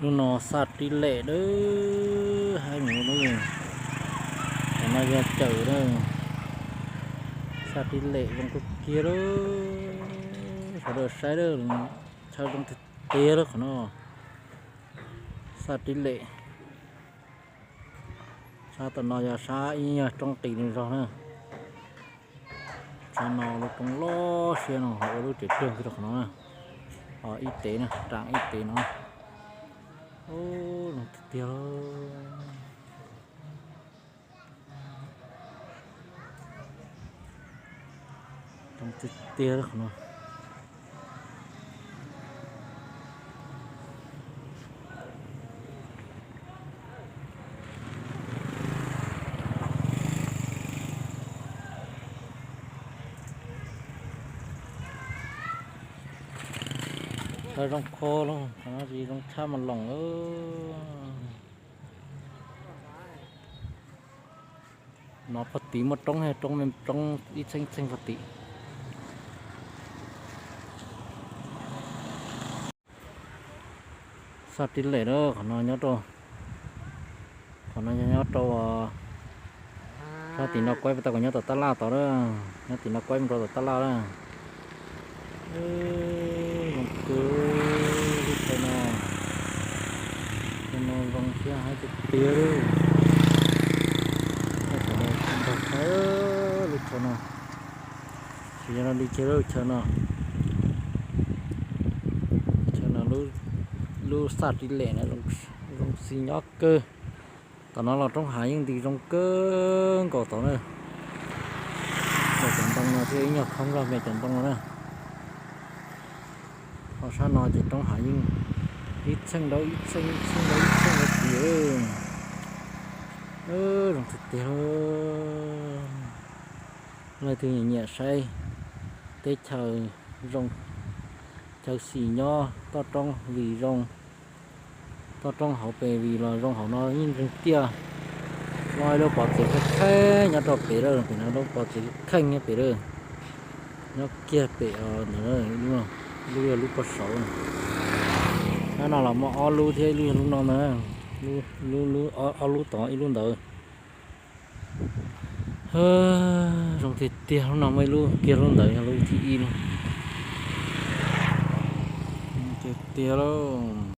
Lub no xaj tib lem lawm, haib mus lawm. Qhov no yog cawm lawm. Xaj tib lem zoo kawg kiag lawm. Sawv daws saib lawm, chaw zoo tiag tiag lawm qhov no. Xaj tib lem. Sab tom no yog sab ib nyuag roob qis nws zog na. Sab no lub roob loj siab no ua lub tsev rog rau qhov no na. Ib tev na, raam ib tev no. Zoo tiag tiag. Zoo tiag tiag qhov no. Tau zoo kho los, qhov no tsis zoo tshaj mas loos lawm. No pog tid muaj roob, roob me roob ib txheej txheej pog tid. Xaj tib lem na, qhov no nyob rau, qhov no nyob rau, sab tim no kuaib tau kom nyob tom tab laj tod na, nyob tim no kuaib mus rau tom tab laj na. Zoo kawg lub chaw no, chaw no zoo siab haib tiag tiag. Nrog saib lub chaw no, tsis yog no li kiag lub chaw no. Chaw no lub xaj tib lem na, zoo xis nyob kawg. Tom no los roob hav yeej nti zoo kawg nkaus tod na. Cov ntoo no thiaj ib nyuag khoob zog me cov ntoo no na. Ho sab no ces roob hav yeej ib txheej dhau ib txheej, ib txheej dhau ib txheej dhau tid. Zoo tiag tiag. Leej twg nyiam nyiam saib teb chaws zoo, chaw xis nyob, toj roob vim zoo, toj roob hauv pes vim los zoo, hauv no yeej nreeg tiaj. Muaj ib lub pov txwv kheej kheej nyob rau pem lawm, pem no lub pov txwv kheej nyob pem lawm. Nyob kiag pem ntawd, lub yog lub pob saud. Sab no los muaj ob lub thiab, ib lub yog lub no ntag, ob lub tod ib lub ntawd. Zoo tiag tiag, lub no muaj ib lub kiag, lub ntawd yog lub thib ib no. Tiag tiag lauj.